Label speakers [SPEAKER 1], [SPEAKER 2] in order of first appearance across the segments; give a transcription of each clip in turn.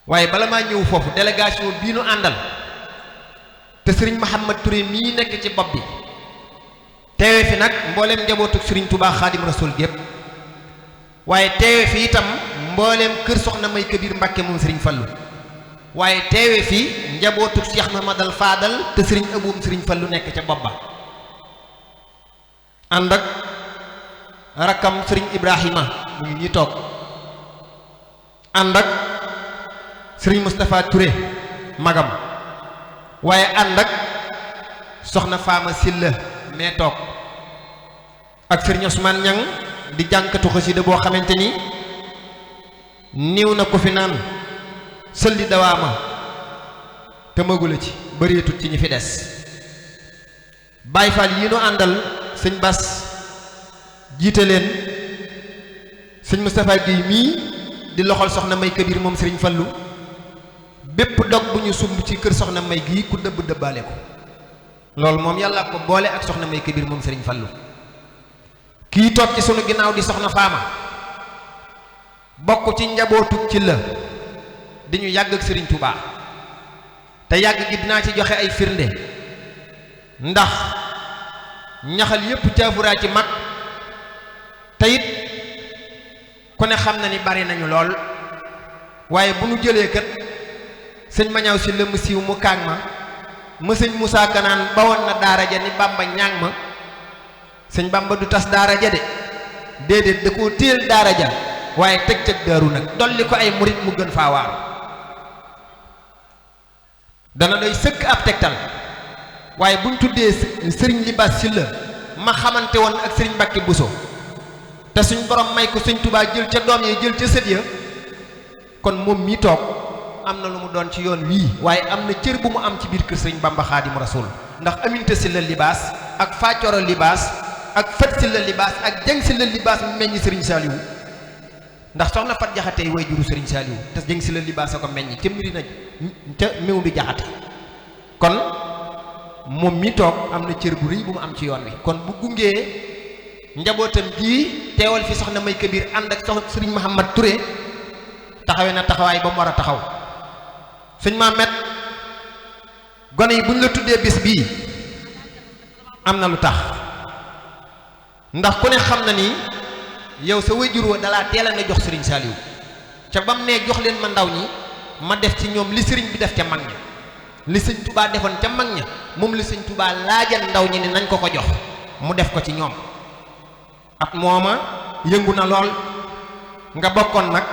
[SPEAKER 1] waaye bala maa ñëw foofu délégation bii nu àndal te sëriñ Mouhamad Touré mii nekk ci bopp bi teewe fi nag mbooleem njabootu sëriñ Touba Xaadim Rasul gépp waaye teewe fi itam mbooleem kër soxna May Kabir Mbàkke moom sëriñ Fallu waaye teewe fi njabootu Cheikh Mahamadal Fadal te sëriñ Aboum sëriñ Fallu nekk ca bopp ba ànd ak rakkam sëriñ Ibrahima mu ngi ñi toog ànd ak sëriñ Moustapha Touré magam waaye ànd ak soxna Faama Silla mee toog ak sëriñ Ousmane Ñang di jànkatu xasida boo xamante ni niiw na ko fi naan sëlli dawaama te magula ci bëreetut ci ñi fi des Baay Faal yi nu àndal sëñ Bas jiite leen sëñ Moustapha Guèye mii di loxol soxna May Kabir moom sëriñ Fallu bépp dog bu ñu sumb ci kër soxna May gii ku dëbb dëbbaale ko loolu moom yàlla ko boole ak soxna May Kabir moom sëriñ Fallu kii toog ci sunu ginnaaw di soxna Faama bokk ci njabootu ci la di ñu yàgg ak sëriñ Touba te yàgg gi dinaa ci joxe ay firnde ndax ñaxal yépp caafuraa ci mag te it ku ne xam na ni bari nañu lool waaye bu nu jëlee kat sëñ Mañaaw si la mu siiw mu kaag ma sëñ Moussa Kanaan bawoon na daara ja ni Bamba ñaang ma sëñ Bamba du tas daara ja de déedéet da koo téel daara ja waaye teg teg daaru nag dolli ko ay murit mu gën faa waaru dana doy sëkk ab tegtal waaye buñ tuddee sëriñ Libaas Sylla ma xamante woon ak sëriñ Mbàkke Buso te suñ borom may ko sëñ Touba jël ca doom yi jël ca sët ya kon moom mii toog am na lu mu doon ci yoon wii waaye am na cër bu mu am ci biir kër sëriñ Bamba Xaadimu Rasuul ndax Aminta Sylla Libaas ak Faacoro Libaas ak Fat Sylla Libaas ak Jeng Sylla Libaas mu meññ sëriñ Saaliwu ndax soxna Fat Jaxate way juru sëriñ Saaliwu te Jeng Sylla Libaas a ko meññ ca mbiri na ca méew bi Jaxate kon moom mi toog am na cër bu rëy bu mu am ci yoon wi kon bu gungee njabootam gii teewal fi soxna May Kabir ànd ak soxna sëriñ Mouhamad Touré taxawee na taxawaay ba mu war a taxaw sëñ Mamet gone yi buñ la tuddee bis bii am na lu tax ndax ku ne xam na ni yow sa wayjur wa dalaa teela na jox sëriñ Saaliw ca bam ne jox leen ma ndaw ñi ma def ci ñoom li sëriñ bi def ca mag ña li sëñ Touba defoon ca mag ña moom li sëñ Touba laajal ndaw ñi ni nañ ko ko jox mu def ko ci ñoom at mooma yëngu na lool nga bokkoon nag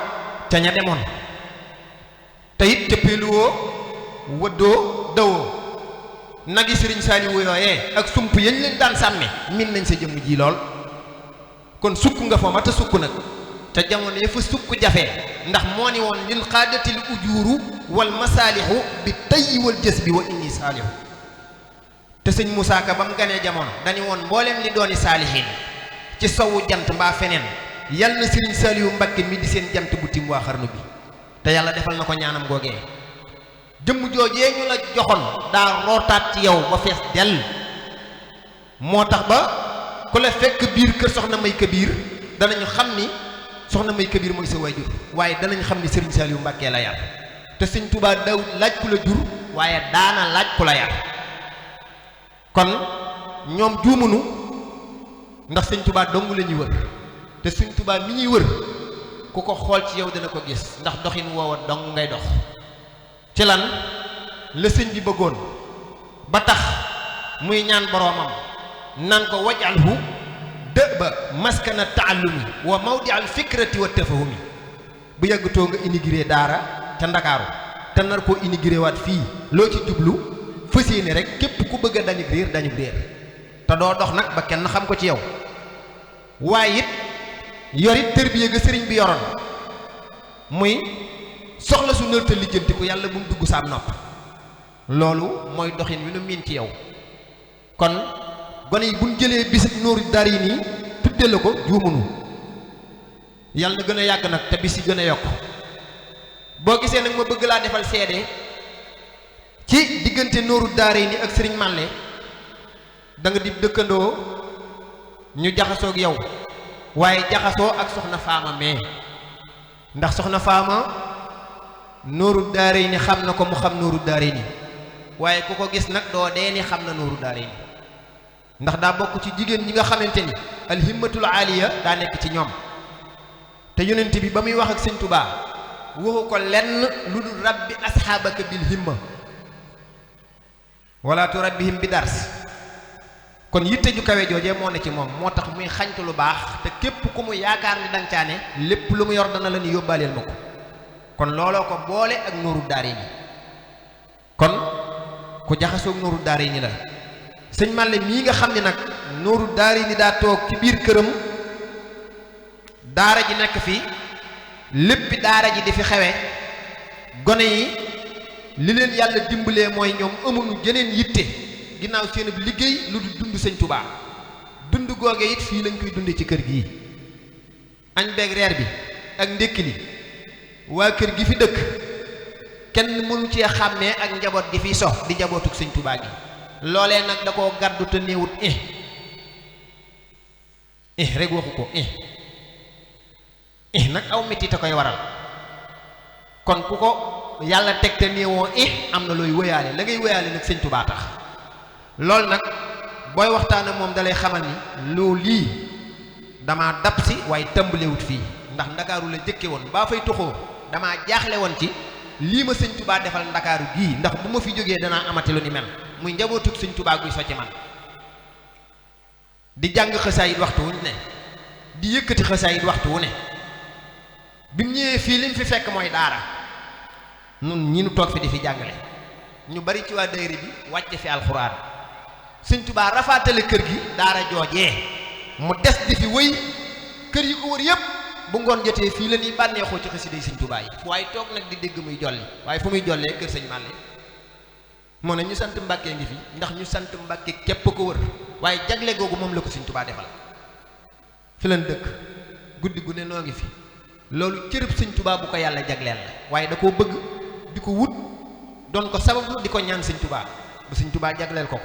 [SPEAKER 1] ca ña demoon te it ca péeluwoo wëddoo dawoo nagi sëriñ Saaliwu yooyee ak sump yañ leen daan sàmme min nañ sa jëmm ji lool kon sukk nga fa ma te sukk nag te jamono ya fa sukk jafe ndax moo ni woon lil xaadatil ujuuru wal masaalixu bi tayyi wal jës bi wa inni saalihu te sëñ Moussa Ka ba mu ganee jamono dañu woon mbooleem li dooni saalihiin ci sowu jant mbaa feneen yal na sëriñ Saaliwu Mbakke mi di seen jant bu tim waa xarnu bi te yàlla defal na ko ñaanam googee jëmm joojee ñu la joxoon daa rootaat ci yow ba fees dell moo tax ba ku la fekk biir kër soxna May Kabir danañu xam ni soxna May Kabir mooy sa waajur waaye danañ xam ni sëriñ Saaliwu Mbakke la yar te sëñ Touba daw laaj ku la jur waaye daana laaj ku la yar kon ñoom juumunu ndax sëñ Touba dong la ñuy wër te sëñ Touba mi ñuy wër ku ko xool ci yow dana ko gis ndax doxin woowa dong ngay dox ci lan la sëñ bi bëggoon ba tax muy ñaan boroomam nan ko wajalhu dëba maskana taallumi wa mawdi al fikrati wa tafahumi bu yàggatoo nga inauguré daara ca Ndakaaru te nar koo inauguré waat fii loo ci jublu fas yéene rek képp ku bëgg a dañu réer te doo dox nag ba kenn xam ko ci yow waaye it yorit tërbiye ga sëriñ bi yoroon muy soxla su nërta lijjantiku yàlla bu mu dugg saam nopp loolu mooy doxin wi nu miin ci yow kon gone yi buñ jëlee bis Nuuru Daarayni tudde la ko juumunu yàlla na gën a yàgg nag te bis yi gën a yokk boo gisee nag ma bëgg laa defal seede ci diggante Nuuru Daarayni ak sëriñ Màlle da nga di dëkkandoo ñu jaxasoo ak yow waaye jaxasoo ak soxna Faama mais ndax soxna Faama Nuuru Daarayni xam na ko mu xam Nuuru Daarayni waaye ku ko gis nag doo dee ni xam na Nuuru Daarayni ndax daa bokk ci jigéen ñi nga xamante ni alhimmatul aaliya daa nekk ci ñoom te yonent bi ba muy wax ak sëñ Tuubaa waxu ko lenn lu dul rabbi asxaabaka bil himma wala turabbihim bi dars kon yitte ju kawe joojee moo ne ci moom moo tax muy xañtu lu baax te képp ku mu yaakaar ni danga caane lépp lu mu yor dana la ni yóbbaaleel ma ko kon looloo ko boole ak Nuuru Daarayni kon ku jaxasoog Nuuru Daarayni la sëñ Màlle mii nga xam ne nag Nuuru Daarayni daa toog ci biir këram daara ji nekk fi léppi daara ji di fi xewe gone yi li leen yàlla dimbalee mooy ñoom amuñu jeneen yitte ginnaaw seen liggéey lu du dund sëñ Tuubaa dund googe it fii lañ koy dunde ci kër gii añ beeg reer bi ak ndékki li waa kër gi fi dëkk kenn mënu cee xàmmee ak njaboot gi fiy sox di njabootuk sëñ Tuubaa gi loolee nag da koo gàddu te néewut rek waxu ko nag aw metti te koy waral kon ku ko yàlla teg te néewoo am na looy wëyaale la ngay wëyaale nag sëñ Tuubaa tax loolu nag booy waxtaan ak moom dalay xamal ni loolu lii damaa dab si waaye tàmbalewut fii ndax ndakaaru la jëkke woon baa fay toxoo damaa jaaxle woon ci lii ma sëñ Tuubaa defal ndakaaru gii ndax bu ma fi jógee danaa amati lu ni mel muy njabootug sëñ Tuubaa guy socc man di jàng xasaayit waxtu wu ne di yëkkati xasaayit waxtu wu ne bi mu ñëwee fii lim fi fekk mooy daara nun ñi nu toog fi di fi jàngale ñu bari ci waa daayira bi wàcce fi alxuraan sëñ Tuubaa rafaatale kër gi daara joojee mu des di fi wëy kër yi ko wër yépp bu ngoon jotee fii la ñuy bànneexoo ci xasida yi sëñ Tuubaa yi waaye toog nag di dégg muy jolli waaye fu muy jollee kër sëñ Màlle moo ne ñu sant Mbàkke ngi fi ndax ñu sant Mbàkke képp ko wër waaye jagle googu moom la ko sëñ Tuubaa defal fi leen dëkk guddi gu ne noo ngi fi loolu cërëb sëñ Tuubaa bu ko yàlla jagleel la waaye da koo bëgg di ko wut doon ko sabablu di ko ñaan sëñ Tuubaa ba sëñ Tuubaa jagleel ko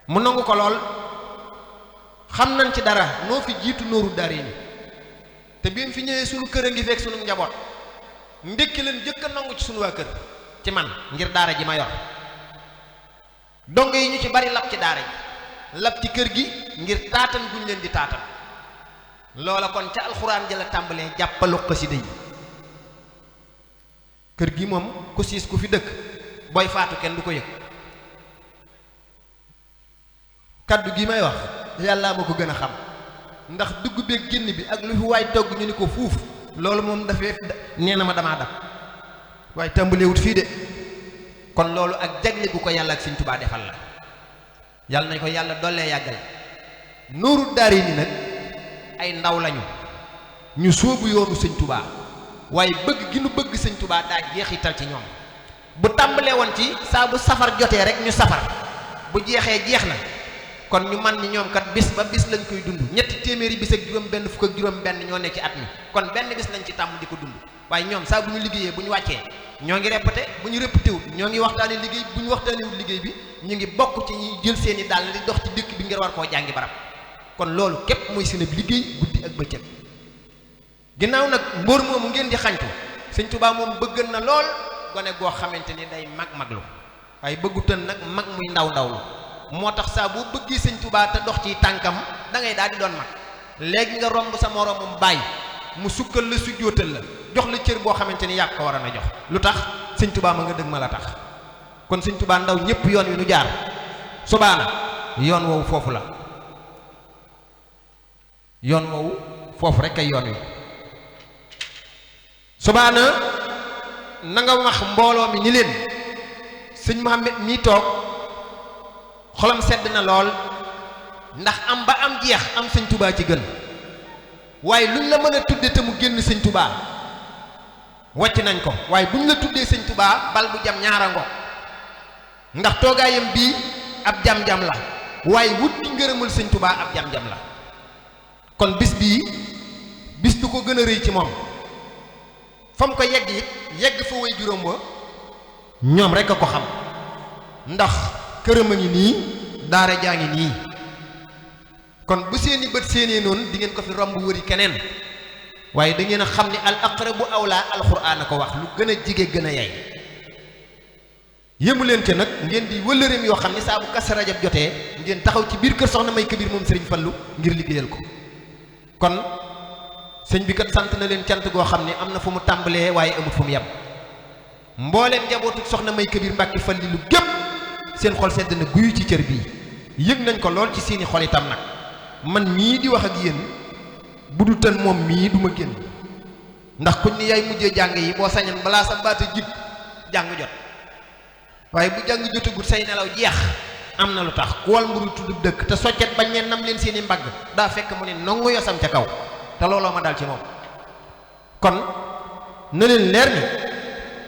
[SPEAKER 1] mu nangu ko lool xam nañ ci dara noo fi jiitu Nuuru Daarayni te bi mu fi ñëwee sunu kër a ngi fekk sunu njaboot ndékki leen jëkk a nangu ci sunu waa kër ci man ngir daara ji ma yor dong yi ñu ci bari lab ci daara ji lab ci kër gi ngir taatan guñ leen di taatan loola kon ca alxuraan ja la tàmbalee jàppalu xasida yi kër gi moom ku siis ku fi dëkk booy faatu kenn du ko yëg kaddu gi may wax yàllaa ma ko gën a xam ndax dugg beeg génn bi ak lu fi waay togg ñu ni ko fuuf loolu moom dafee nee na ma damaa dab waaye tàmbalewut fii de kon loolu ak jagle gu ko yàlla ak sëñ Tuubaa defal la yàlla nañ ko yàlla dollee yàggal Nuuru Daarayni nag ay ndaw lañu ñu sóobu yoonu sëñ Tuubaa waaye bëgg gi nu bëgg sëñ Tuubaa daa jeexital ci ñoom bu tàmbalee woon ci saa bu safar jotee rek ñu safar bu jeexee jeex na kon ñu man ni ñoom kat bis ba bis lañ koy dund ñetti téeméeri bis ak juróom benn fukk ak juróom benn ñoo ne ci at mi kon benn bis lañ ci tàmm di ko dund waaye ñoom saa bu ñu liggéeyee bu ñu wàccee ñoo ngi répété bu ñu répété wut ñoo ngi waxtaane liggéey bu ñu waxtaane wut liggéey bi ñu ngi bokk ci ñuy jël seeni dàll di dox ci dëkk bi ngir war koo jàngi barab kon loolu képp muy seen liggéey guddi ak bëccëg ginnaaw nag mbóor moomu ngeen di xañtu sëñ Tuubaa moom bëgg na lool gone goo xamante ni day mag-maglu waaye bëggutan nag mag muy ndaw-ndawlu moo tax saa boo bëggee sëñ Tuubaa te dox ci tànkam da ngay daal di doon mag léegi nga romb sa moroomam bàyyi mu sukkal la sujjóotal la jox la cër boo xamante ni yàgg ko war a na jox lu tax sëñ Tuubaa ma nga dëgg ma la tax kon sëñ Tuubaa ndaw ñépp yoon wi nu jaar subaana yoon woowu foofu la yoon woowu foofu rek ay yoon wi subaana na nga wax mbooloo mi ni leen sëñ Mohamed mii toog xolam sedd na lool ndax am ba am jeex am sëñ Tuubaa ci gën waaye luñ la mën a tudde te mu génn sëñ Tuubaa wàcc nañ ko waaye buñ la tuddee sëñ Tuubaa bal bu jam ñaara ngo ndax toogaayam bii ab jam-jam la waaye wut gi ngërëmul sëñ Tuubaa ab jam-jam la kon bis bii bis du ko gën a rëy ci moom fa mu ko yegg it yegg fa way juróom wa ñoom rek a ko xam ndax këram a ngi nii daara jaa ngi nii kon bu seeni bët séenee noonu di ngeen ko fi romb wëri keneen waaye da ngeen a xam ni al aqrabu awla alxuraan a ko wax lu gën a jige gën a yay yëmu leen ca nag ngeen di wëllëreem yoo xam ni saa bu Kazu Rajab jotee ngeen taxaw ci biir kër soxna May Kabir moom Serigne Fallou ngir liggéeyal ko kon sëñ bi kat sant na leen cant goo xam ne am na fu mu tàmbalee waaye amut fu mu yem mbooleem njabootu soxna May Kabir Mbàkke Fallilu gépp seen xol sedd na guyu ci cër bii yëg nañ ko lool ci seeni xol itam nag man mii di wax ak yéen bu du tan moom mii du ma génn ndax kuñ ni yaay mujjee jàng yi boo sañan balaa sa baata jib jàng jot waaye bu jàng jotagut say nelaw jeex am na lu tax ku wal mburu tudd dëkk te soccet bañ leen nam leen seeni mbagg daa fekk mu ne nongu yosam ca kaw te looloo ma dal ci moom kon na leen leer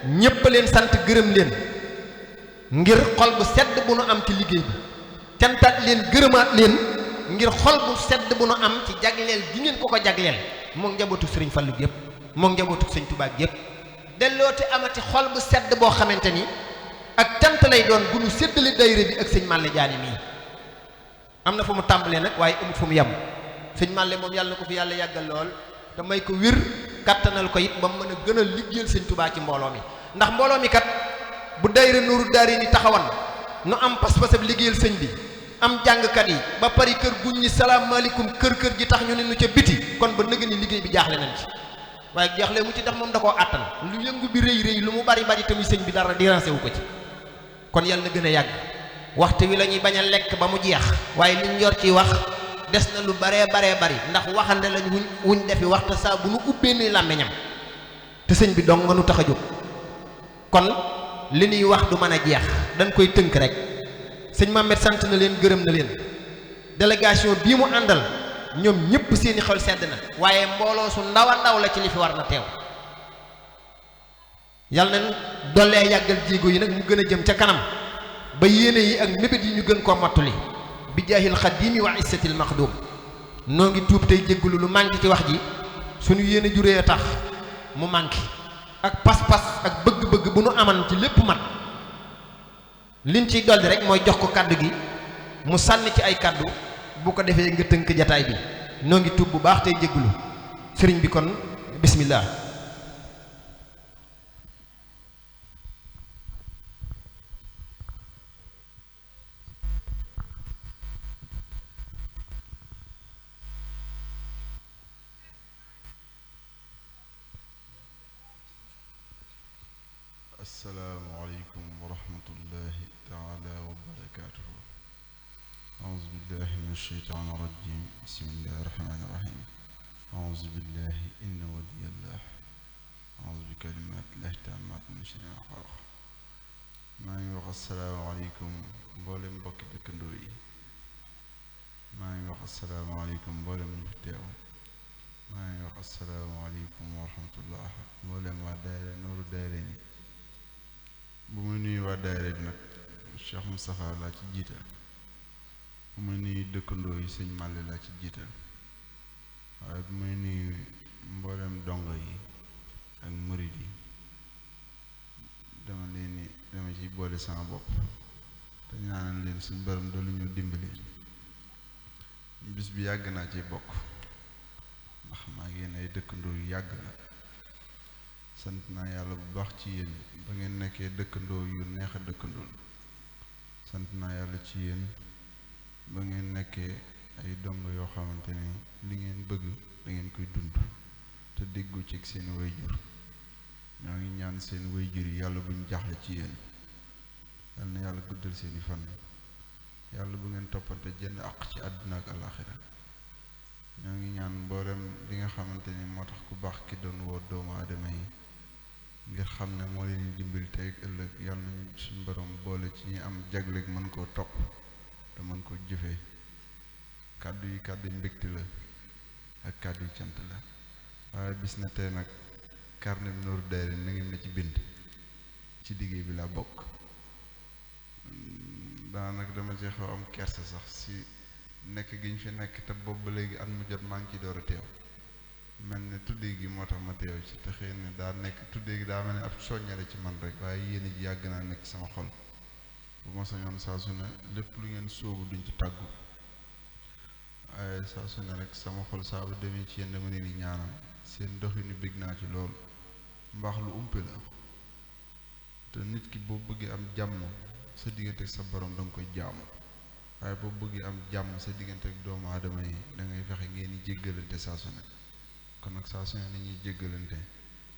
[SPEAKER 1] ni ñépp leen sant gërëm leen ngir xol bu sedd bu nu am ci liggéey bi cantaat leen gërëmaat leen ngir xol bu sedd bu nu am ci jagleel gi ngeen ko jagleel moom njabootu sëriñ Fallu gépp moom njabootu sëriñ Tuubaa gépp delloote amati xol bu sedd boo xamante ni ak cant lay doon bu nu séddale dayre bi ak sëñ Màlle Jaani mii am na fu mu tàmbalee nag waaye amut fu mu yem sëñ Màlle moom yàlla na ko fi yàlla yàggal lool te may ko wér kattanal ko it ba mu mën a gën a liggéeyal sëñ Tuubaa ci mbooloo mi ndax mbooloo mi kat bu dayre Nuuru Daarayni taxawan nu am pas-pasab liggéeyal sëñ bi am jàngkat yi ba pari kër guñ ñi salaamaaleykum kër gi tax ñu ne nu ca biti kon ba nëgë ni liggéey bi jaaxle nañ ci waaye jaaxle mu ci ndax moom da koo àttan lu yëngu bi rëy lu mu bari tamit sëñ bi dara dérangé wu ko ci kon yàlla na gën a yàgg waxtu wi la ñuy bañ a lekk ba mu jeex waaye liñ yor ci wax des na lu baree bari ndax waxande lañ wuñ defi waxta saa bu nu ubbee nuy làmmiñam te sëñ bi dong nga nu tax a jóg kon li ñuy wax du mën a jeex dañ koy tënk rek sëñ Mamet sant na leen gërëm na leen délégation bii mu àndal ñoom ñëpp seeni xol sedd na waaye mbooloo su ndaw a ndaw la ci li fi war na teew yàlla nañ dollee yàggal jéego yi nag mu gën a jëm ca kanam ba yéene yi ak mébét yi ñu gën koo mottali bi jaahil xadimi wa issatil maxdum noo ngi tuub tey jéggulu lu manqué ci wax ji suñu yéene juree a tax mu manqué ak pas-pas ak bëgg-bëgg bu nu aman ci lépp mat liñ ciy dolli rek mooy jox ko kàddu gi mu sànni ci ay kàddu bu ko defee nga tënk jataay bi noo ngi tuub bu baax tey jéggulu sëriñ bi kon bismillah
[SPEAKER 2] asalaamaaleykum wa rahmatullahi taala wa barakaatuhu auzu billahi min asheytaan rajim bismillahi rahmaani rahim auzu billahi inna waliyallah auzu bi kalimatillahi taammaat min sharri maa xalaq maa ngi wax asalaamaaleykum mboolem mbokki dëkkandoo yi maa ngi wax asalaamaaleykum mboolem ñu fi teew maa ngi wax asalaamaaleykum wa rahmatullah mboolem waa daayira Nuuru Daarayni bu muy nuyu waa daayira bi nag Cheikh Moustapha laa ci jiital bu muy nuyu dëkkandoo yi sëñ Màlle laa ci jiital waaye bu muy nuyu mboolem dongo yi ak murid yi dama ci boole sama bopp te ñaanal leen suñ borom doolu ñu dimbali bis bi yàgg naa ci bokk ndax maa ngi yéen ay dëkkandoo yu yàgg la sant naa yàlla bu baax ci yéen ba ngeen nekkee dëkkandoo yu neex a dëkkandoo sant naa yàlla ci yéen ba ngeen nekkee ay dongo yoo xamante ni li ngeen bëgg da ngeen koy dund te déggu ci seen wayjur ñoo ngi ñaan seen wayjur yi yàlla buñ jaaxle ci yéen yal na yàlla guddal seeni fan yàlla bu ngeen toppante jënd àq ci àdduna ak alaaxira ñoo ngi ñaan mboolem li nga xamante ni moo tax ku baax ki doon woo doomu aadama yi ngir xam ne moo leen dimbali tey ak ëllëg yàlla nañu suñu borom boole ci ñi am jagleeg mën koo topp te mën koo jëfee kàddu yi kàddu yi mbégte la ak kàddu yi cant la waaye bis na tey nag carnet bi Nuuru Daarayni na ngeen na ci bind ci liggéey bi laa bokk daanaka dama ci xaw am kersa sax si nekk gi ñu fi nekk te boobu ba léegi at mu jot maa ngi ciy door a teew mel ne tuddee gi moo tax ma teew ci te xëy na daa nekk tuddee gi daa mel ne ab soññale ci man rek waaye yéen ji yàgg naa nekk sama xol bu ma sañoon saa su ne lépp lu ngeen sóobu duñ ci tàggu waaye saa su ne rek sama xol saa bu demee ci yéen dama leen di ñaanal seen doxinu bég naa ci lool mbaax lu umpe la te nit ki boo bëggee am jàmm sa diggante ak sa borom da nga koy jaamu waaye boo bëggee am jàmm sa diggante ak doomu aadama yi da ngay fexe ngeen di jéggalante saa su ne kon nag saa su ne nañuy jéggalante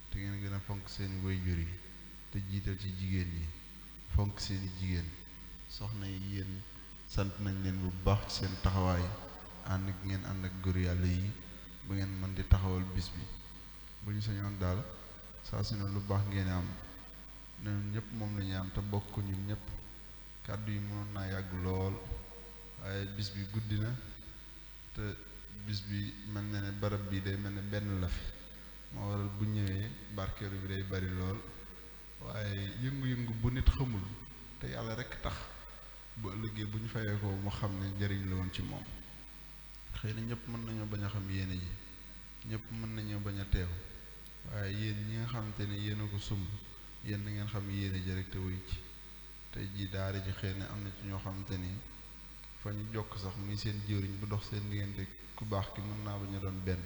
[SPEAKER 2] te ngeen gën a fonk seeni waajur yi te jiital ci jigéen ñi fonk seeni jigéen soxna yi yéen sant nañ leen bu baax ci seen taxawaay ànd ak ngeen ànd ak góor yàlla yi ba ngeen mën di taxawal bis bi bu ñu sañoon daal saa su ne lu baax ngeen am ñun ñëpp moom la ñu am te bokk ñun ñëpp kàddu yi mënoon naa yàgg lool waaye bis bi guddi na te bis bi mel na ne barab bi day mel ne benn la fi moo waral bu ñëwee barkeelu bi day bari lool waaye yëngu-yëngu bu nit xamul te yàlla rekk tax bu ëllëgee bu ñu fayee ko mu xam ne njëriñ la woon ci moom xëy na ñëpp mën nañoo bañ a xam yéene ji ñëpp mën nañoo bañ a teew waaye yéen ñi nga xamante ne yéen a ko sumb yéen na ngeen xam yéene ji rek te wuy ci tey jii daara ji xëy na am na ci ñoo xamante ni fa ñu jokk sax muy seen jëriñ bu dox seen diggante ku baax ki mën naa bañ a doon benn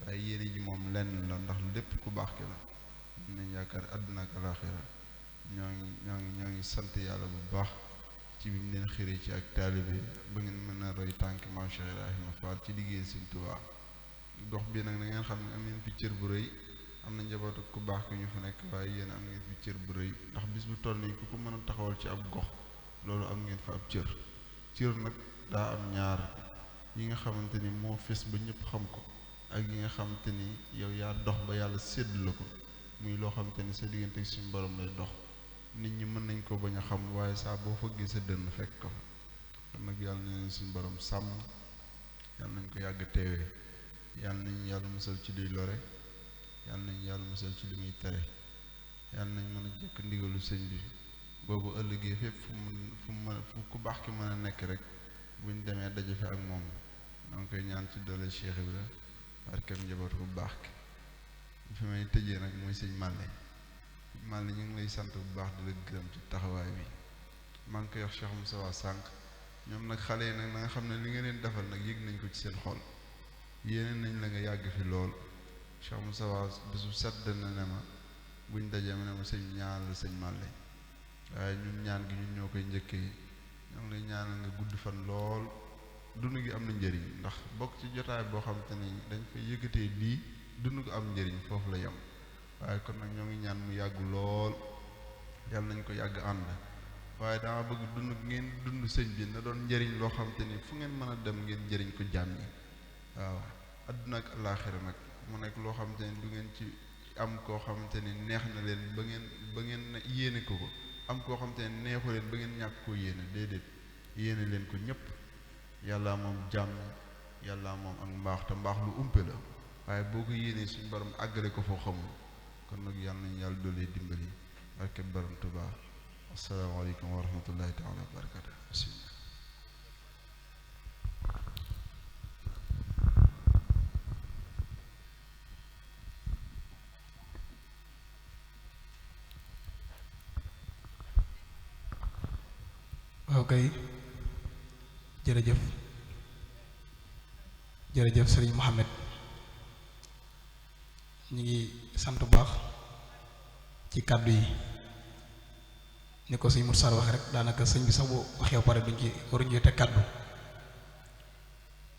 [SPEAKER 2] waaye yéene ji moom lenn la ndax lépp ku baax ki la mën nañ yaakaar àdduna ak alaaxira ñoo ngi sant yàlla bu baax ci bi mu leen xiree ci ak taalibe ba ngeen mën a roy tànk Maam Cheikh Ibrahima Fall ci liggéey Sëñ Tuubaa dox bi nag da ngeen xam ne am ngeen fi cër bu rëy am na njabootu ku baax ki ñu fa nekk waaye yéen am ngeen fi cër bu rëy ndax bis bu toll nii ku ko mën a taxawal ci ab gox loolu am ngeen fa ab cër nag daa am ñaar yi nga xamante ni moo fes ba ñëpp xam ko ak yi nga xamante ni yow yaa dox ba yàlla sédd la ko muy loo xamante ni sa diggante ak suñu borom lay dox nit ñi mën nañ ko bañ a xam waaye saa boo fëggee sa dënn fekk ko kon nag yàlla na leen suñu borom sàmm yàlla nañ ko yàgg teewee yàlla nañ yàlla musal ci liy lore yàlla nañ yàlla musal ci li muy tere yàlla nañ mën a jëkk ndigalu sëñ bi boobu ëllëgee fépp fu ku baax ki mën a nekk rek buñ demee daje fi ak moom da nga koy ñaan ci doole Cheikh Ibra barkeem njaboot bu baax ki fi may tëjee nag mooy sëñ Màlle ñu ngi lay sant bu baax di la gërëm ci taxawaay bi maa ngi koy wax Cheikh Moussa waa sànq ñoom nag xale yi nag na nga xam ne li nga leen defal nag yëg nañ ko ci seen xol yéene nañ la nga yàgg fi lool Cheikh Moussa waa bésu sedd na ne ma buñ dajee ma ne ma sëñ ñaan la sëñ Màlle waaye ñun ñaan gi ñun ñoo koy njëkkee ñoo ngi lay ñaanal nga gudd fan lool dund gi am na njëriñ ndax bokk ci jotaay boo xam te ni dañ koy yëkkatee lii dund ko am njëriñ foofu la yem waaye kon nag ñoo ngi ñaan mu yàgg lool yàlla nañ ko yàgg ànd waaye dama bëgg dund ngeen dund sëñ bi na doon njëriñ loo xam te ni fu ngeen mën a dem ngeen njëriñ ko jàmm ñi waaw adduna ak alaaxira nag mu nekk loo xam te ni du ngeen ci am koo xamante ni neex na leen ba ngeen yéene ko am koo xam te ne neexu leen ba ngeen ñàkk koo yéene déedéet yéene leen ko ñëpp yàlla moom jàmm yàlla moom ak mbaax te mbaax lu umpe la waaye boo ko yéenee suñu borom àggale ko foo xamul kon nag yàlla nañu yàlla doolee dimbali barke borom Tuubaa asalaamaaleykum wa rahmatullahi taala wa barakatu bismillah
[SPEAKER 3] waaw kay jërëjëf sëriñ Mohamed ñu ngi sant bu baax ci kàddu yi ni ko sëñ Moussa wax rek daanaka sëñ bi sax bu waxee pare duñ ci waruñu te kàddu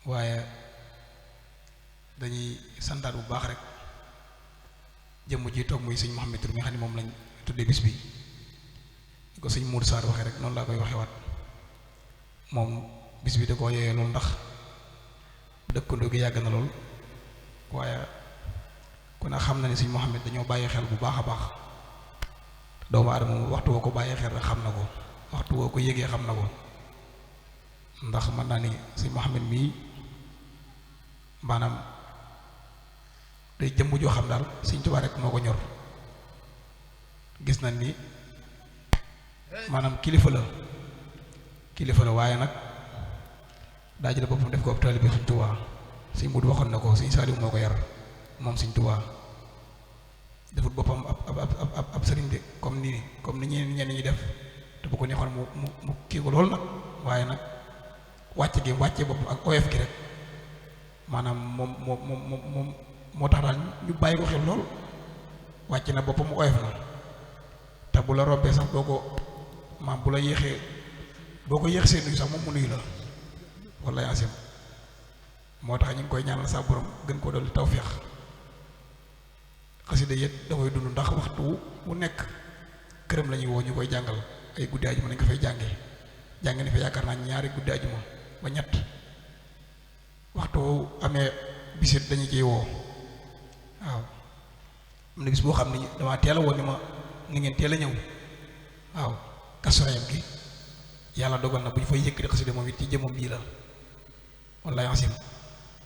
[SPEAKER 3] waaye dañuy santaat bu baax rek jëmm ji toog muy sëñ Mohamed Touré mi nga xam ne moom lañ tuddee bis bi ni ko sëñ Moussa waxee rek noonu laa koy waxee waat moom bis bi da koo yeyee loolu ndax dëkkandoo gi yàgg na lool waaye ku ne xam na ne sëñ Mohamed dañoo bàyyi xel bu baax a baax doomu aadama moom waxtu woo ko bàyyi xel rek xam na ko waxtu woo ko yëgee xam na ko ndax mën naa ni sëñ Mohamed mii maanaam day jëmm joo xam daal sëñ Tuubaa rek moo ko ñor gis nañ ni maanaam kilifa la waaye nag daa jël boppam def ko ab taalibe sëñ Tuubaa sëñ Mudu waxoon na ko sëñ Saaliw moo ko yar moom sëñ Tuubaa defut boppam ab sëriñ de comme ni ñenn ñi def te bu ko neexoon mu kii ko lool nag waaye nag wàcce boppam ak oyof gi rek maanaam moom moo tax daal ñu bàyyi ko xel lool wàcc na boppam oyof na te bu la rombee sax boo ko maam bu la yéexee boo ko yéex seen nuyu sax moom mu nuyu la wala yaasim moo tax ñu ngi koy ñaanal sa borom gën ko dolli tawféex xasida yët da koy dund ndax waxtu wu nekk këram la ñuy woo ñu koy jàngal ay guddi ajuma nañ ko fay jànge ni fa yaakaar naa ñaari guddi ajuma ba ñett waxtu amee bisit dañu ciy woo waaw am na bis boo xam ne damaa teel a woon ni ma ni ngeen teel a ñëw waaw kastoyam gi yàlla dogal na bu ñu fay yëkkati xasida moom it ci jëmmam bii la wallaay asim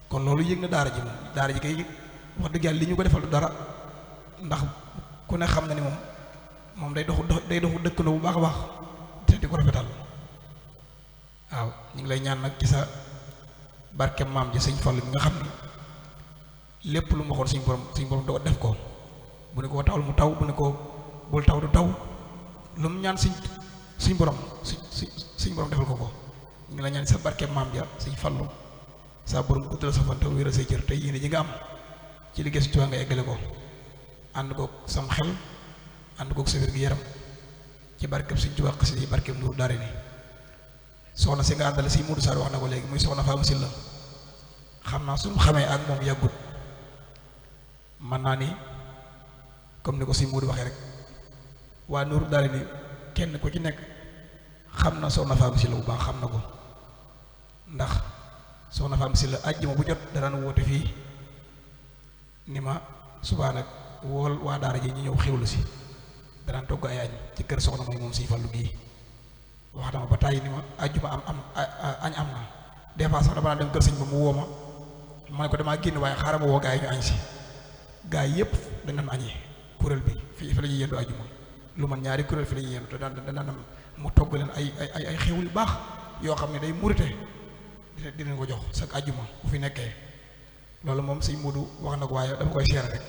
[SPEAKER 3] kon loolu yëg na daara ji moom daara ji kay wax dëgg yàlla li ñu ko defal du dara ndax ku ne xam na ni moom day doxu dëkkandoo bu baax a baax te di ko rafetal waaw ñu ngi lay ñaan nag ci sa barke maam ji sëñ Fallu mi nga xam ni lépp lu ma waxoon suñ borom doo def ko bu ne ko tawal mu taw bu ne ko bul taw du taw lu mu ñaan suñ borom suñ borom defal ko ñu ngi la ñaan sa barke maam ja sëñ Fallu sa borom guddal sa fan te wéral say cër te yéene ji nga am ci liggéey suñu Tuubaa nga eggale ko ànd koog sam xel ànd koog sa wér gi yaram ci barkeb suñ Tuubaa xasida yi barkeb Nuuru Daarayni soxna si nga àndale si Modou Sarr wax na ko léegi muy soxna Fama Sylla xam naa suñu xamee ak moom yàggut man naa ni comme ni ko si Modou waxee rek waa Nuuru Daarayni kenn ku ci nekk xam na soxna Fama Sylla bu baax xam na ko ndax soxna Fama Sylla àjjuma bu jot daan woote fii ni ma subaa nag wool waa daara ji ñu ñëw xewlu si daan togg ay añ ci kër soxna mooy moom Sëñ Fallu gii wax dama ba tàyyi ni ma àjjuma añ am na des fois sax dama daan dem kër sëñ ba mu woo ma ne ko damaa génn waaye xaaral ma woo gaa yi ñu añ si gaa yi yëpp dañ daan añee kuréel bi fi la ñuy yendu àjjuma lu man ñaari kuréel fi la ñuy yendu te daan mu togg leen ay xewul yu baax yoo xam ne day murite dinañ ko jox chaque àjjuma bu fi nekkee loolu moom sëñ Modou wax na ko waaye dama koy seere rek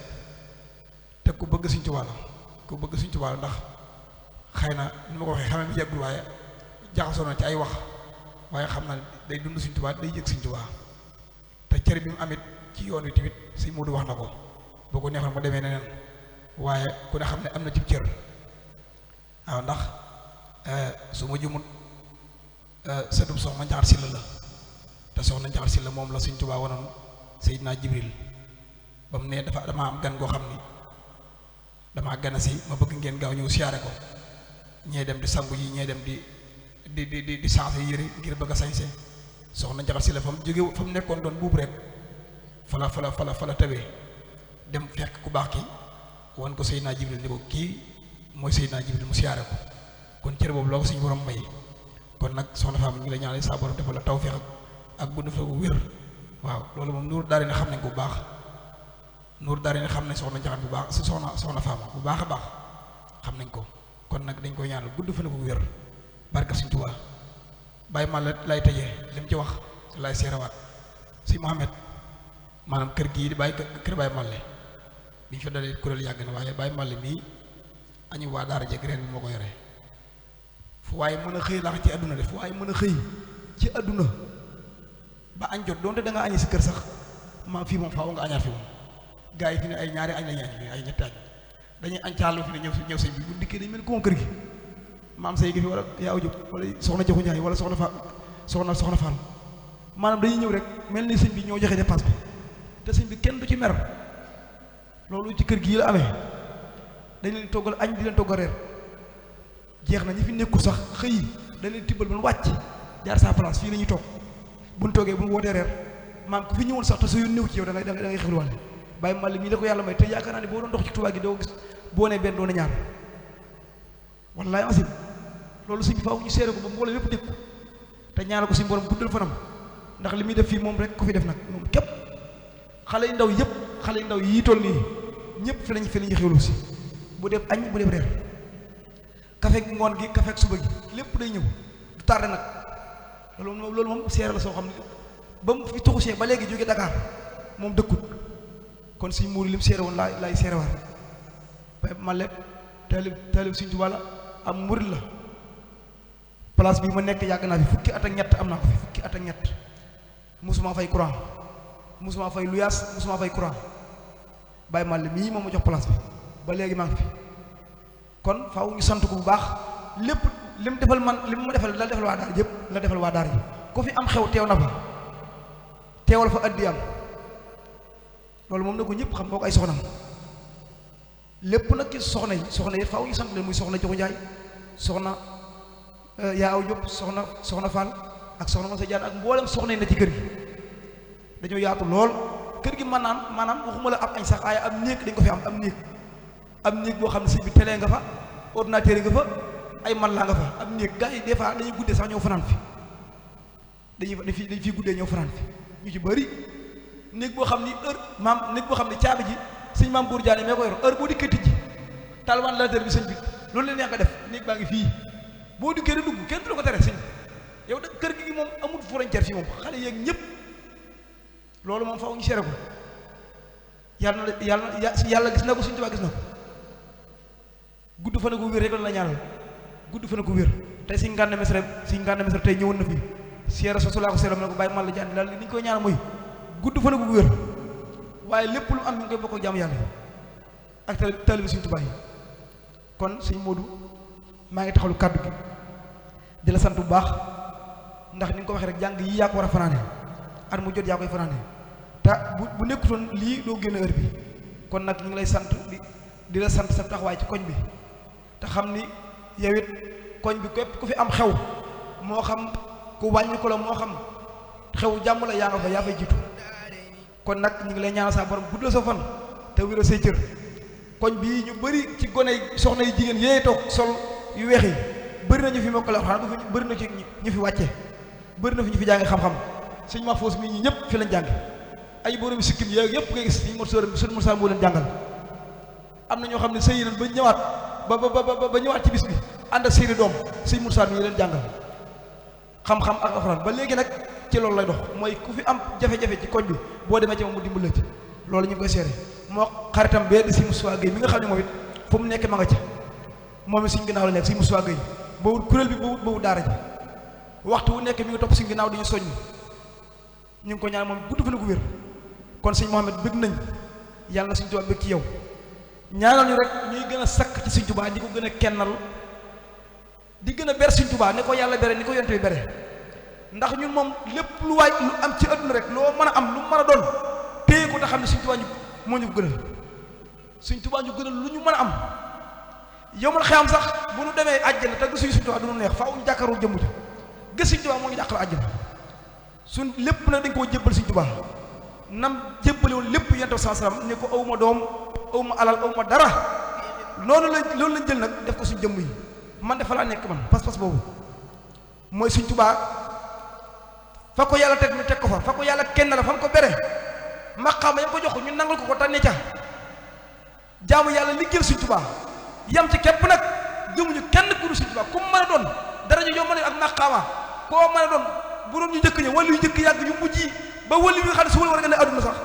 [SPEAKER 3] te ku bëgg Sëñ Tuubaa la ku bëgg Sëñ Tuubaa la ndax xëy na ni ma ko waxee xamee bi yàggul waaye jaxasoo na ci ay wax waaye xam na day dund Sëñ Tuubaa day yëg Sëñ Tuubaa te cër bi mu amit ci yoon wi tamit sëñ Modou wax na ko boo ko neexoon mu demee neneen waaye ku ne xam ne am na ci cër waaw ndax su ma jumut sëtub soxna Njaxate Sylla la te soxna Njaxate Sylla moom la Sëñ Tuubaa wanoon Seydina Jibril ba mu ne dama am gan goo xam ni damaa gana si ma bëgg ngeen gaaw ñëw siyaare ko ñee dem di sangu yi ñee dem di changé yëre ngir bëgg a sañse soxna Njaxate Sylla fa mu jóge fa mu nekkoon doon buub rek fala tawee dem fekk ku baax ki wan ko Seydina Jibril ni ko kii mooy Seydina Jibril mu siyaare ko kon cër boobu loo ko suñu borom may kon nag soxna Fama ñu ngi la ñaanal saa borom defal la tawfeex ak bu defal ko wér waaw loolu moom Nuuru Daarayni xam nañ ko bu baax Nuuru Daarayni xam nañ soxna Njaxate bu baax si soxna Fama bu baax a baax xam nañ ko kon nag dañ koy ñaanal gudd fan ko wér barka Sëñ Tuubaa bàyyi ma lay tëjee li mu ci wax lay seerawaat si Mohamed maanaam kër gii di bàyyi kër Baye Malle bi ñu fa dalee kuréel yàgg na waaye Baye Malle mii añu waa daara jeeg reen bi moo ko yore fu waaye mën a xëy laax ci àdduna de fu waaye mën a xëy ci àdduna ba añ jot doonte da nga añee si kër sax maa fii moom faaw nga añaat fi moom gars yi fi ne ay ñaari añ la ñuy añ fi ay ñetti añ dañuy añ caalu fi ne ñëw sëñ bi bu dikkee dañ mel ko moom kër gi maam say gi fi wala yaa jóg wala soxna joxu Njaay wala soxna Fall maanaam dañuy ñëw rek mel ni sëñ bi ñoo joxe dépense bi te sëñ bi kenn du ci mer loolu ci kër gii la amee dañ leen toggal añ di leen toggal reer jeex na ñi fi nekkul sax xëy dañ leen tibbal ba nu wàcc jaar sa place fii la ñuy toog bu ñu toogee bu ñu wootee reer maam ku fi ñëwoon sax te sa yoon néew ci yow da ngay xewluwaale Baye Malle mii la ko yàlla may te yaakaar naa ne boo doon dox ci Tuubaa gi doo gis boo nee benn doo ne ñaar wallaay asim loolu sëñ bi faaw ñu seere ko ba mbooloo lépp dégg ko te ñaanal ko suñu borom guddal fanam ndax li muy def fii moom rek ko fi def nag moom képp xale yu ndaw yëpp xale yu ndaw yii toll nii ñëpp fi lañu xewlu si bu def añ bu def reer kafeek ngoon gi kafeek suba gi lépp day ñëw du tardé nag loolu moom seere la soo xam ne ba mu fi tuxusee ba léegi jóge Dakar moom dëkkut kon suñ muur lim seere woon laay seere war Baye Malle taalib Sëñ Tuubaa la am murid la place bi ma nekk yàgg naa fi fukki at ak ñett am naa ko fi fukki at ak ñett musuma fay courant musuma fay luyaas musuma fay courant Baye Màlle mii moom ma jox place bi ba léegi maa ngi fi kon faaw ñu sant ko bu baax lépp li mu defal man li mu defal la defal waa daara yëpp la defal waa daara yi ku fi am xew teew na fa teewal fa addi am loolu moom na ko ñëpp xam moo ko ay soxnam lépp nag ci soxna yi faaw ñu sant leen muy soxna Joxu Njaay soxna yaa aw Jóob soxna Fall ak soxna Moussa Diagne ak mboolem soxna yi na ci kër gi dañoo yaatu lool kër gi maanaam waxuma la am añ sax waaye am néeg dañ ko fi am néeg boo xam ne si bi télé nga fa ordinateur nga fa ay man laa nga fa am néeg gars yi des fois dañuy guddee sax ñëw fanaan fi dañ fi guddee ñëw fanaan fi ñu ci bëri néeg boo xam ni néeg boo xam ne caabi ji sëñ maam Góor Jaane mee ko yor heure boo dikkee tijji talwaan la bi sëñ bi loolu leen neex nga def néeg baa ngi fii boo dikkee rek dugg kenn du la ko tere sëñ yow da kër gi moom amul frontière fii moom xale yeeg ñëpp loolu moom faaw ñu seere ko yàlla gis na ko Sëñ Tuubaa gis na ko gudd fan ko wér rek la ñaanal gudd fan ko wér tey si ngànn mesre tey ñëwoon na fi seere sosu laa ko seere ma ne ko bàyyi mal la jaan daal li ñu koy ñaanal mooy gudd fan ko wér waaye lépp lu am ñu ngi koy bokk ak jaamu yàlla ak taalibe Sëñ Tuubaa yi kon Sëñ Moodu maa ngi taxalu kàddu gi di la sant bu baax ndax ni nga ko waxee rek jàng yi yaa ko war a fanaane at mu jot yaa koy fanaane te bu nekkutoon lii doo génn heure bi kon nag ñu ngi lay sant di la sant sa taxawaay ci koñ bi te xam ni yow it koñ bi képp ku fi am xew moo xam ku wàññi ko la moo xam xew jàmm la yaa nga fa yaa fay jiitu kon nag ñu ngi lay ñaanal sa borom guddal sa fan te wéral say cër koñ bii ñu bëri ci gone yi soxna yi jigéen yee toog sol yu weex yi bëri na ñu fi mokkale alxuraan bëri na ci ñu fi wàcce bëri na fi ñu fi jàngi xam-xam sëñ ma foos mii ñi ñëpp fi lañ jàng ay borom sikkim yéeg yëpp ngay gis sëñ Moussa moo leen jàngal am na ñoo xam ne sëy nañ ba ñëwaat ba ñëwaat ci bis bi ànd ak seeni doom sëñ Moussa mii leen jàngal xam-xam ak alxuraan ba léegi nag ci loolu lay dox mooy ku fi am jafe-jafe ci koñ bi boo demee ci moom mu dimbal la ci loolu ñu ngi koy seere moo xaritam bee di sëñ Moussa Gueye mi nga xam ne moom it fu mu nekk ma nga ca moom it suñ ginnaaw la nekk sëñ Moussa Gueye boobu kuréel bi boobu daara ji waxtu wu nekk mi ngi topp suñ ginnaaw dañu soññ ñu ngi ko ñaan moom gudd fa na ko wér kon sëñ Mohamed bëgg nañ yàlla na Sëñ Tuubaa bëgg ci yow ñaanal ñu rek ñuy gën a sakk ci Sëñ Tuubaa di ko gën a kennal di gën a ber Sëñ Tuubaa ni ko yàlla bere ni ko yonent bi bere ndax ñun moom lépp lu waay lu am ci àdduna rek loo mën a am lu mën a doon téye ko te xam ne Sëñ Tuubaa moo ñu ko gënal Sëñ Tuubaa ñu gënal lu ñu mën a am yow man xeyam sax bu nu demee àjjana te gisuñu Sëñ Tuubaa du nu neex faaw ñu jàkkaaroo jëmm ja gis Sëñ Tuubaa moo ñu dàqal àjjana suñ lépp nag dañ koo jébbal Sëñ Tuubaa nam jébbale woon lépp yonent bi sallam ne ko awma doom awma alal awma dara loolu lañ jël nag def ko suñ jëmm yi man dafa laa nekk man pas-pas boobu mooy Sëñ Tuubaa fa ko yàlla teg ñu teg ko fa ko yàlla kenn la fa ko bere maqaama ya ko jox ñu nangul ko tànne ca jaamu yàlla liggéeyal Sëñ Tuubaa yam ci képp nag gëmuñu kenn ku dul Sëñ Tuubaa ku mu mën a doon dara ñu yomb ak maqaama koo mën a doon boroom ñu njëkk ña wala yu njëkk yàgg yu mujj yi ba wali bi nga xam ne su wala war nga ne adduna sax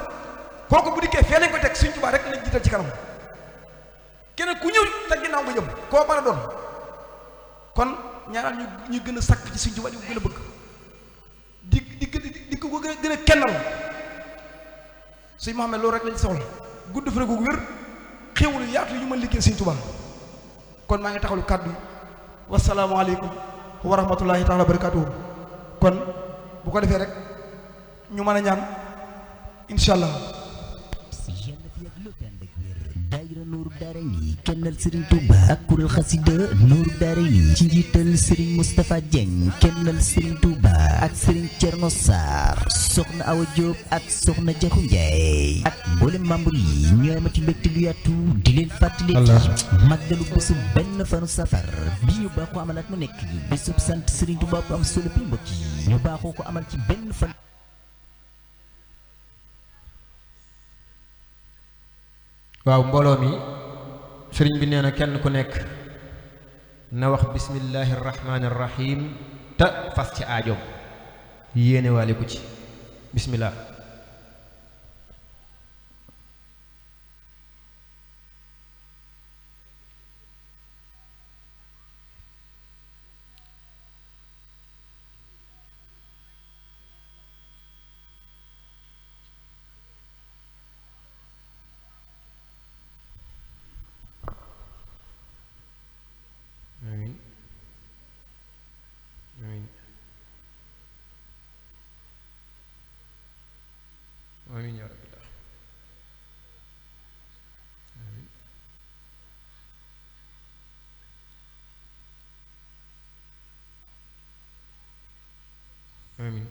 [SPEAKER 3] kooku bu dikkee fee lañ ko teg Sëñ Tuubaa rek lañ jiital ci kanam keneen ku ñëw teg ginnaaw nga jëm koo mën a doon kon ñaanal ñu gën a sakk ci Sëñ Tuubaa di ko gën a bëgg di ko gën a kennal Sëñ Mohamed loolu rek lañ soxla gudd fa gu wér xéwlu yaatu yu mën liggéey Sëñ Tuubaa kon maa ngi taxalu kàddu yi wasalaamaaleykum wa rahmatullahi taala wa barakatuhu kon bu ko defee rek ñu mën a ñaan incha allah.
[SPEAKER 4] daayira Nuuru Daarayni kennal Serigne Touba ak kuréel xasida Nuuru Daarayni ci njiital Serigne Moustapha Dieng kennal Serigne Touba ak Serigne Thierno Sarr soxna Awa Diop ak soxna Jaxu Njaay ak mboolem membre yi ñooy amati mbégte lu yaatu di leen fàttali màggalu bésu benn fanu safar bi ñu baaxoo amal at mu nekk bésub sant Serigne Touba bu am solo bi mbokk yi ñu baaxoo ko amal ci benn fan.
[SPEAKER 1] waaw mbooloo mi sëriñ bi nee na kenn ku nekk na wax bismillahi rahmaani rahim te fas ci aajoom yéene waale ko ci bismillah amiin yaa rabbi amiin